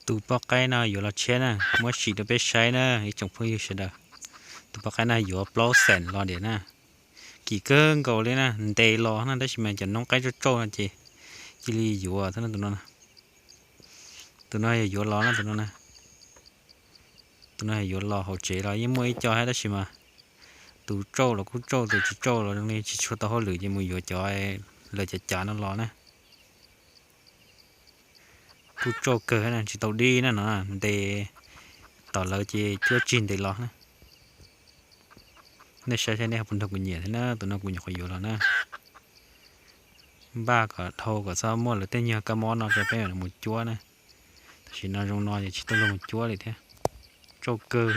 Tus poj qaib no yuav los tshiab na, muab sim rau peb saib na ib tsoom phooj ywg sawv daws. Tus poj qaib no yuav plaub xees los diam na. Kim kawg nkaus li na, ntes los na, tab sis mas cov noob qaib tsauj tsauj no ces cia li yuav thiab na tus no. Tus no yog yuav los na tus no na. Tus no yog yuav los hauv tsev los yeej muaj ib co thiab tab sis mas tus tsauj los kuj tsauj, tus tsis tsauj los zoo li tsis tshua tau hauj lwm ces mus yuav cov lawv cav cav no los na. Kuj tsauj kawg na, tsis tau dib na no, ntes tom lawv ces cuab tsis ntes los na. Nej saib saib nej ho puas nrog kuv nyiam thiab na, tus no kuv nyuam qhuav yuav los na. Npaj kom dhau kom txhob muaj lawv tej nyuag kab mob no rau peb mus cuab na. Tam sim no zoo no ces tsis tuaj luag mus cuab li thiab. Tsauj kawg.